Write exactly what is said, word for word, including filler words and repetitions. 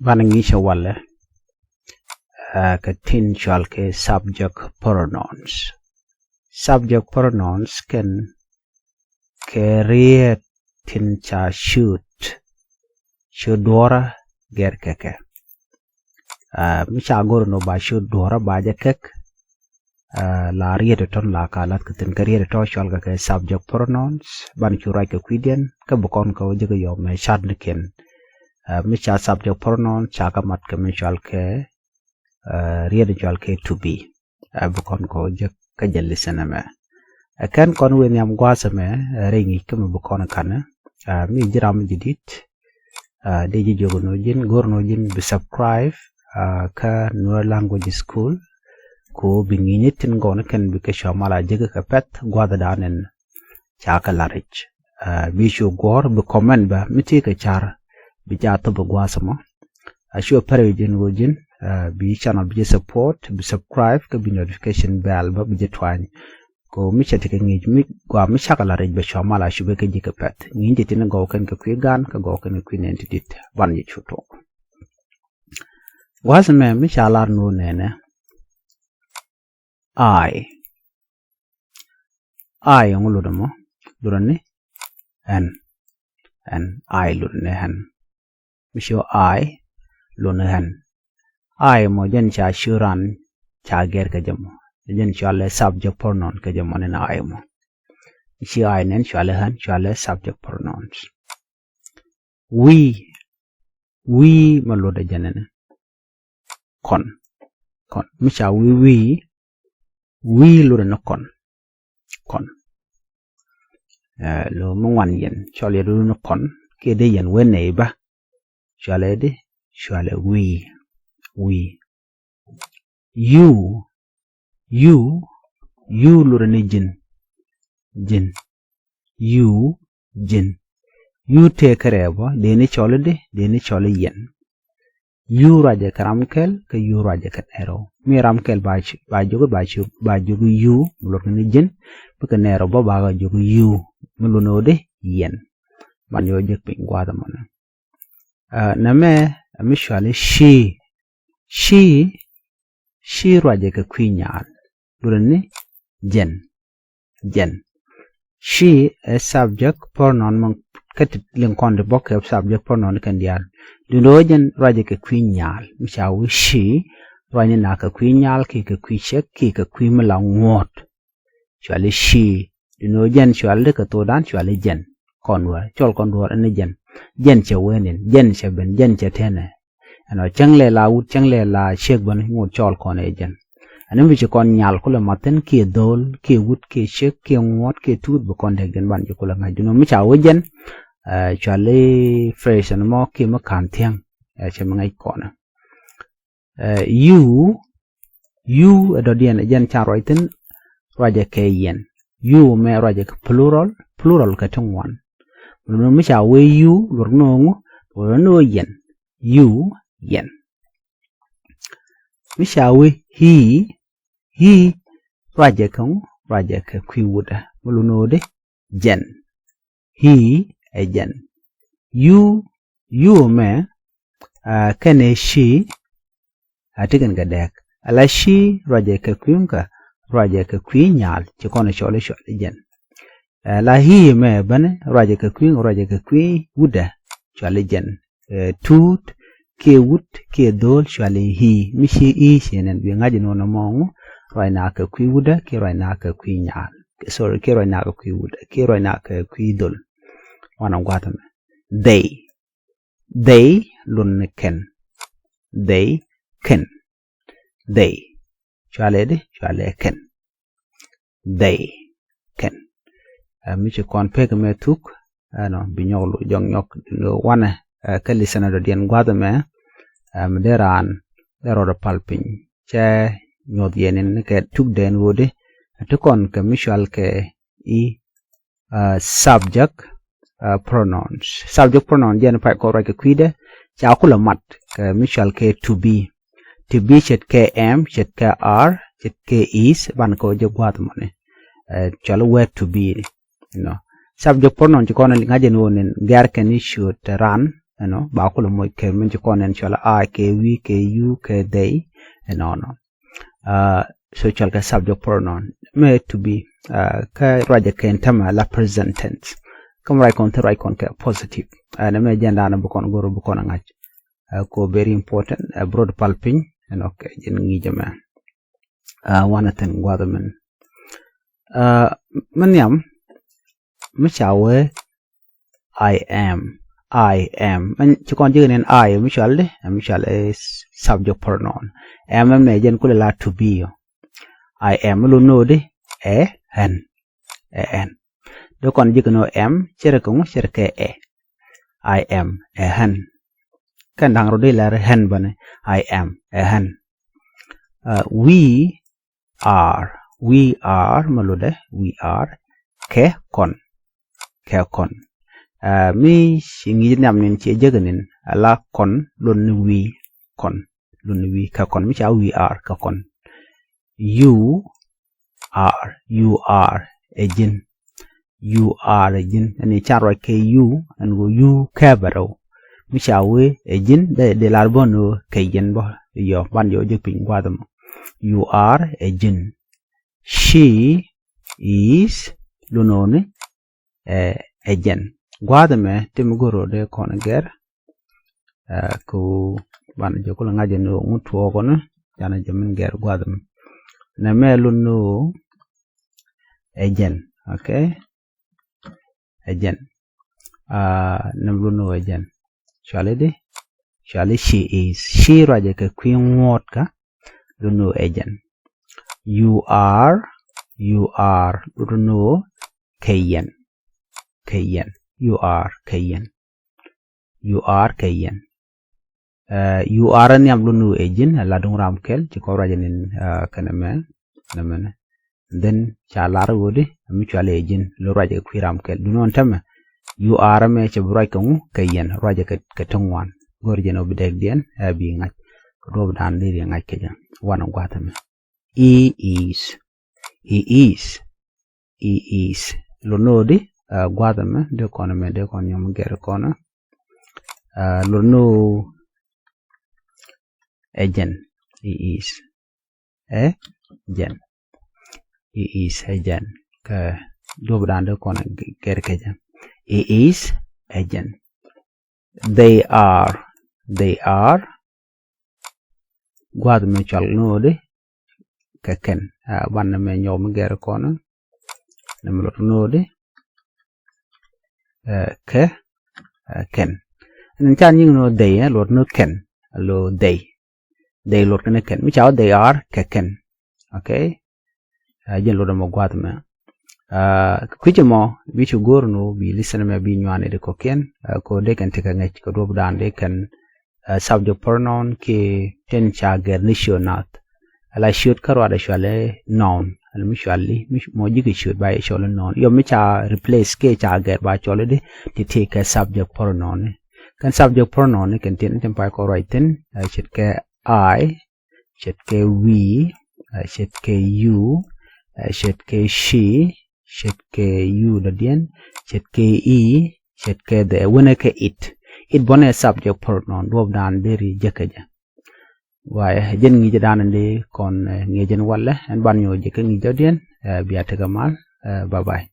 Banɛ ŋi̱i̱cä walɛ, ɛ, kɛ tin cɔal kɛ subject pronouns. Subject pronouns kɛn kɛ riet tin ca ciöt, ciöt duɔ̱ɔ̱rä gɛr kɛ kɛ. Ɛ, mi ca go̱r ni ba ciöt duɔ̱ɔ̱rä ba jɛ kɛk, ɛ, la riet tɔn la ka lath kɛ thin kɛ riet tɔ cɔal kɛ kɛ subject pronouns, ban cu ruac kɛ kui̱diɛn, kä bi kɔn kɛ wä jɛ kɛ yɔm mɛ cat ni kiɛn. Ɛ, mi ca subject pronoun ca kɛ mat kɛ mi cɔal kɛ, ɛ, riet cɔal kɛ to be. Ɛ, bi kɔn kɛ wä jɛ kä jɛ listen ɛmɛ. Ɛ, kɛn kɔn wee nhiam gua̱a̱th ɛmɛ, ɛ, rɛy ŋi̱i̱c kä mi bi kɔn kanɛ. Ɛ, mi ji̱ ram ji̱ di̱t, ɛ, dee ji̱ jiök ni wä ji̱n, go̱r ni wä ji̱n bi subscribe, ɛ, kä Nuer Language School. Ko bi ŋi̱i̱c ni tin gɔw ni kɛn bi kɛ cua mal a jek kɛ pɛ̈th gua̱a̱th dan ɛn ca kɛ la̱r i̱c. Ɛ, bi cu guɔ̱ɔ̱r bi comment bä mi ti kɛ car bi ca thop bi gua̱a̱th ɛmɔ. A cu pɛr wi̱c ji̱n wä ji̱n, ɛ, bi channel bi jɛ support, bi subscribe, kä bi notification bell bä bi jɛ twany. Ko mi cɛ ti kɛ ŋi̱i̱c mi gɔaa mi cakɛ la̱r i̱c bɛ cua mal a cu bɛ kɛ ji̱ kɛ pɛ̈th. Ŋi̱i̱c jɛ tin gɔw kɛn kɛ kui̱ gan, kɛ gɔw kɛn kɛ kui̱ nɛn ti di̱t. Ban jɛ cu tok. Gua̱a̱th ɛmɛ mi ca lar ni wä nɛnɛ. I. I ɛŋu lotdɛ mɔ? Lotdɛ ni ɛn. Ɛn. I lotdɛ ni ɛn. Mi ci I lotdɛ ni ɛn. I mɔ jɛn ca ci ran ca gɛr kɛ jɛ mɔ. Jɛn cɔalɛ subject pronoun kɛ jɛ mɔ ni I mɔ. Mi ci I nɛn cɔalɛ ɛn, cɔalɛ subject pronouns. We. We mɛ lotdɛ jɛn ni kɔn. Kɔn. Mi ca we, we, we lotdɛ ni kɔn. Kɔn. Ɛ, lo mi ŋuan yɛn cɔl yɛ lotdɛ ni kɔn. Kiɛ dee yɛn wen nɛ iba. Cɔalɛ di, cɔalɛ we. We. You. You. You lotdɛ ni ji̱n. Ji̱n. You. Ji̱n. You tëë kärɛ bä dee ni cɔl di, dee ni cɔl yɛn. You ruacɛ kɛ ram kɛl, kä you ruacɛ kɛ nɛɛrɛ. Mi ram kɛl ba ci, ba jiök, ba ci, ba jiök you, mi lotdɛ ni ji̱n. Bikɛ nɛɛrɛ bä ba kɛ jiök you, mi lotdɛ ni wä di yɛn. Ban yɔ jek piny gua̱a̱th ɛmɔ ni. Ɛ, nɛmɛ ɛ mi cɔali she. She. She ruacɛ kɛ kui̱ nyaal. Lotdɛ ni jɛn. Jɛn. She ɛ subject pronoun mɔ kä ti liŋ kɔn ti bɔk kɛ subject pronoun kɛn diaal. Duundɛ ɣöö jɛn ruacɛ kɛ kui̱ nyaal. Mi ca wee she ruacɛ ni na kɛ kui̱ nyaal kiɛ kɛ kui̱ cäk kiɛ kɛ kui̱ mi la ŋuɔ̱t. Cɔali she. Duundɛ ɣöö jɛn cɔali kɛ thokdan cɔali jɛn. Kɔn wä cɔl kɔn duɔ̱ɔ̱r ɛn ni jɛn. Jɛn cɛ wee nin, jɛn cɛ ben, jɛn cɛ tɛnɛ. Ɛnɔ cäŋ lɛ la wut, cäŋ lɛ la ciek bän ŋot cɔɔl kɔn ɛ jɛn. Ɛn mi bi ci kɔn nyal kulɛ mathin kiɛ dho̱o̱l kiɛ wut kiɛ ciek kiɛ ŋuɔ̱t kiɛ tuut bi kɔn dɛk jɛn ban ci kulɛ ŋa̱c. Duno mi ca wee jɛn, ɛ, cɔali phrase ɛn mɔ kiɛ mi ka̱n thiäŋ, ɛ, cɛ mi ŋa̱c kɔn. Ɛ, you, you ɛ dɔ̱diɛn ɛ jɛn ca ruac thi̱n, ruacɛ kɛ yɛn. You mɛ ruacɛ kɛ plural, plural kɛ ti ŋuan. Duno mi ca wee you luɔr ni ŋu, luɔr ni yɛn. You, yɛn. Mi ca wee he, he ruacɛ kɛ ŋu, ruacɛ kɛ kui̱ wutdä. Mi lotdɛ ni wä di jɛn. He ɛ jɛn. You, you mɛ, ɛ, kɛnɛ she, a ti kɛn kɛ dɛɛk. Ala she ruacɛ kɛ kui̱ ŋukä, ruacɛ kɛ kui̱ nyaal, ci kɔn cɔl cɔali jɛn. Ɛ, la he mɛ bänɛ ruacɛ kɛ kui̱, ruacɛ kɛ kui̱ wutdä, cɔali jɛn. Ɛ, tuut kiɛ wut kiɛ dho̱o̱l cɔali he. Mi ci he ci nɛn bi ŋa̱c ni wä nɔmɔ ŋu, ruac na kɛ kui̱ wutdä kiɛ ruac na kɛ kui̱ nyaal. Sorry, kiɛ ruac na kɛ kui̱ wutdä kiɛ ruac na kɛ kui̱ dho̱l. Wanɛ gua̱a̱th ɛmɛ. They. They lotdɛ ni kɛn. They, kɛn. They. Cɔalɛ di, cɔalɛ kɛn. They, kɛn. Ɛ, mi ci kɔn pek mɛ thuk, ɛnɔ bi nyɔk lo jɔk nyɔk lo wanɛ, ɛ, kä listener dɔ̱diɛn gua̱a̱th ɛmɛ, ɛ, mi dee raan dee rɔɔdɛ pal piny cɛ nyuɔth yɛn in kɛ thuk dɛn ɣöö di, ɛ, ti kɔn kɛ mi cɔal kɛ i̱, ɛ, subject, ɛ, pronouns. Subject pronoun jɛn pay kɔn ruac kɛ kui̱dɛ, ca kulɛ mat kɛ mi cɔal kɛ to be. To be ce̱tkɛ am, ce̱tkɛ are, ce̱tkɛ is, ban kɛ wä jɛ gua̱a̱th mɔni. Ɛ, cɔal wee to be ni. You know. Subject pronoun ci kɔn ŋa̱c jɛ ni wä ni gɛr kɛn i̱ ciöt ran, ɛnɔ, ba kulɛ moc kɛ min ci kɔn ɛn cɔl I kɛ we kɛ you kɛ they, ɛnɔnɔ. So cɔl kɛ subject pronoun mɛ to be. Kä ruacɛ kɛn tämɛ la present tense. Kä mi ruac kɔn thil ruac kɔn kɛ positive. Ɛn mɛ jɛn daanɔ bi kɔn goro bi kɔn a ŋa̱c. Ko very important, ɛ brot pal piny ɛnɔ kɛ jɛn ŋi̱i̱cɛ mɛ. Wanɛ thin gua̱th min mi nhiam mi ca wee I am, I am. Mɛ ci kɔn ji̱ kɛ nin I mi cual di, mi cual ɛ subject pronoun. Am mɛ jɛn kulɛ la to be yɔ. I am mi lun ni ɣöö di ɛ ɣän, ɛ ɣän. Di kɔn ji̱ kɛ ni ɣöö am cɛ rɛ kɛ ŋu, cɛ rɛ kɛ ɛ. I am ɛ ɣän. Kɛn da̱ŋ rɔ di lɛr ɣän bäni, I am ɛ ɣän. We are, we are mɛ lotdɛ we are kɛ kɔn, kɛ kɔn. Mi ci ŋi̱i̱c nhiam nin ciɛ jek nin ala kɔn lot ni we, kɔn lot ni we kɛ kɔn. Mi ca we are kɛ kɔn. You are, you are ɛ ji̱n. You are ɛ ji̱n. Ɛn i̱ can ruac kɛ you ɛn ɣöö you kɛpɛ rɛw. Mi ca wee ɛ ji̱n dee lar bä ni ɣöö kɛ yɛn bä. Yɔ ban jɛ wä jek piny gua̱a̱th ɛmɔ. You are ɛ ji̱n. She is lunoni ɛ jɛn. Gua̱a̱th ɛmɛ ti mi go̱r ɣöö dee kɔn gɛr. Kɛ ɣöö ban jɛ kulɛ ŋa̱c ɛn ɣöö ŋut tuɔɔk ɔni canɛ jɛ min gɛr gua̱a̱th ɛmɛ. Nɛ mɛ lun ni ɣöö ɛ jɛn. Okay. Ɛ jɛn. Nɛ mi lun ni ɣöö ɛ jɛn. Cuali di, cuali she is. She ruacɛ kɛ kui̱ ŋuɔ̱ɔ̱t kä lun ni ɣöö ɛ jɛn. You are, you are lun ni ɣöö kɛ yɛn, kɛ yɛn. You are kɛ yɛn. You are kɛ yɛn. You are nhiam lun ni ɣöö ɛ ji̱n, la duŋ ram kɛl ci kɔn ruacɛ nin kɛnɛ mɛ, nɛ mɛnɛ. Then ca lar ɣöö di mi cuali ɛ ji̱n lo ruacɛ kɛ kui̱ ram kɛl. Duŋ ɣän tämɛ you are mɛ cɛ bi ruac kɛ ŋu, kɛ yɛn, ruacɛ kɛ ti ŋuan. Go̱r jɛn ɣöö bi dɛkdiɛn ɛ bi ŋa̱c kɛ duɔ̱ɔ̱p dan di ri ŋa̱c kɛ jɛ. Wanɛ gua̱a̱th ɛmɛ. He is, he is, he is. Lun ni ɣöö di gua̱a̱th ɛmɛ dee kɔn ɛmɛ dee kɔn nyɔm gɛr kɔn. Lun ni ɣöö ɛ jɛn. He is ɛ jɛn. He is ɛ jɛn. Kɛ duɔ̱p dan dee kɔn gɛr kɛ jɛ. He is ɛ jɛn. They are, they are. Gua̱a̱th mɛ cual ni ɣöö di kɛ kɛn. Banɛ mɛ nyɔk mi gɛr kɔn. Nɛ mi lot ni ɣöö di kɛ kɛn. Ɛn can nyiŋ ni ɣöö they, luɔt ni kɛn. Lo they. They luɔt kɛn kɛn. Mi ca ɣöö they are kɛ kɛn. Okay. Jɛn luɔt ɛmɔ gua̱a̱th mɛ. Kui̱c ɛmɔ bi ci go̱o̱r ni ɣöö bi listener mɛ bi nyuan i̱ di kɔ̱kiɛn. Kɛ ɣöö dee kɛn tekɛ ŋäc kɛ duɔ̱p dan dee kɛn subject pronoun kiɛ tin ca gɛr ni ciö nath. Ala ciöt kä ruacdɛ cuali noun. Ala mi cuali mɔ ji̱ kɛ ciöt ba yɛ cɔl i̱ noun. Yɔ mi ca replace kiɛ ca gɛr ba cɔl i̱ di ti ti kɛ subject pronoun. Kɛn subject pronoun kɛn tin tin pay kɔ ruac thi̱n ce̱tkɛ I, ce̱tkɛ we, ce̱tkɛ you, ce̱tkɛ she, ce̱tkɛ you dɔ̱diɛn, ce̱tkɛ he, ce̱tkɛ they, wänɛ kɛ it. It bɔnɛ subject pronoun, duɔ̱ɔ̱p dan deri jek kɛ jɛ. Wayɛ jɛn ŋi̱i̱cɛ dan in di kɔn ŋi̱i̱cɛ in walɛ ɛn ban nyɔk jek kɛ ŋi̱i̱c dɔ̱diɛn. Bia tekɛ mal. Bye bye.